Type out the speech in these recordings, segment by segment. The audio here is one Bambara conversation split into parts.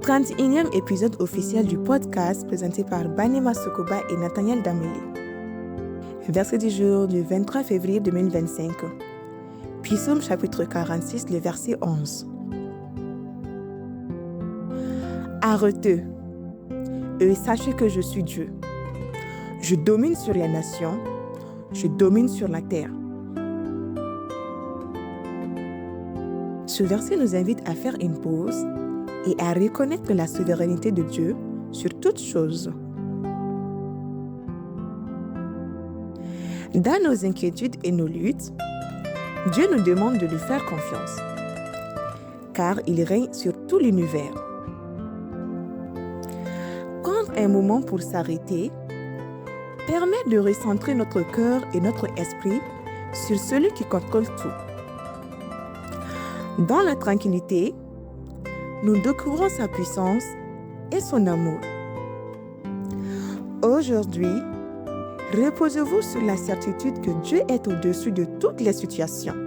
31e épisode officiel du podcast présenté par Banema Sokoba et Nathaniel Dambélé. Verset du jour du 23 février 2025. Psaume chapitre 46, le verset 11. Arrêtez et sachez que je suis Dieu. Je domine sur les nations, je domine sur la terre. Ce verset nous invite à faire une pause et à reconnaître la souveraineté de Dieu sur toutes choses. Dans nos inquiétudes et nos luttes, Dieu nous demande de lui faire confiance, car il règne sur tout l'univers. Prendre un moment pour s'arrêter permet de recentrer notre cœur et notre esprit sur celui qui contrôle tout. Dans la tranquillité, nous découvrons sa puissance et son amour. Aujourd'hui, reposez-vous sur la certitude que Dieu est au-dessus de toutes les situations.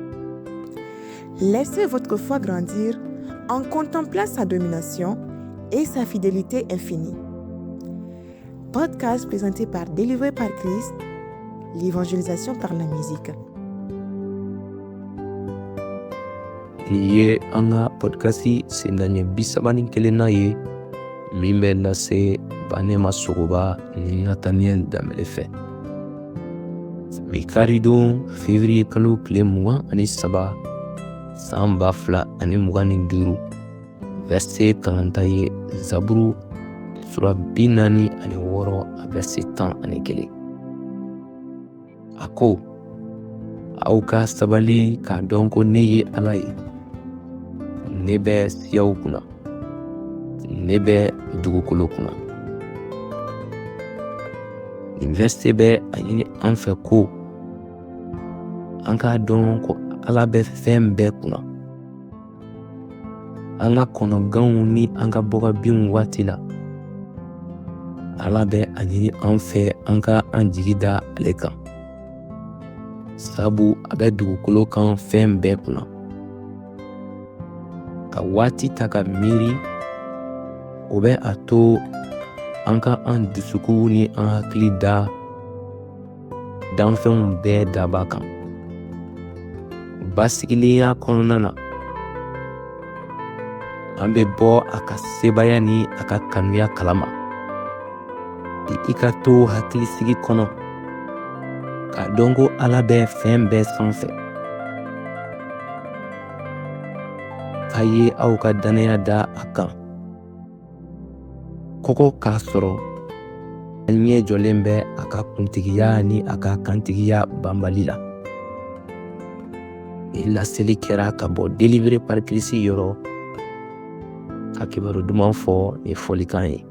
Laissez votre foi grandir en contemplant sa domination et sa fidélité infinie. Podcast présenté par Délivré par Christ, l'évangélisation par la musique. Nin ye an ka podcast sendaɲɛ 31nan ye min bɛ lase Banema Sogoba ni Nathaniel Danbele fɛ. Bi karidon février kalo tile 23 san 2025, verset kalanta ye Zaburu sura 46 a verset 11. A ko, aw ka sabali k'a dɔn ko ne ye Ala ye. Ne bɛ siyaw kunna, ne bɛ dugukolo kunna. Nin verset bɛ a ɲini an fɛ ko an k'a dɔn ko Ala bɛ fɛn bɛɛ kunna. An ka kɔnɔganw ni an ka bɔgɔbinw waati la, Ala bɛ a ɲini an fɛ an ka an jigi da ale kan, sabu a bɛ dugukolo kan fɛn bɛɛ kunna. Ka waati ta ka miiri, o bɛ a to an ka an dusukun ni an hakili da danfɛnw bɛɛ daba kan. Basigilenya kɔnɔna na, an bɛ bɔ a ka sebaaya ni a ka kanuya kalama. I ka to hakilisigi kɔnɔ k'a dɔn ko Ala bɛ fɛn bɛɛ sanfɛ. A ye aw ka dannaya da a kan. Kɔgɔ k'a sɔrɔ an ɲɛ jɔlen bɛ a ka kuntigiya ni a ka kantigiya banbali la. Nin laseli kɛra ka bɔ Délivré par Christ yɔrɔ ka kibaru duman fɔ ni fɔlikan ye.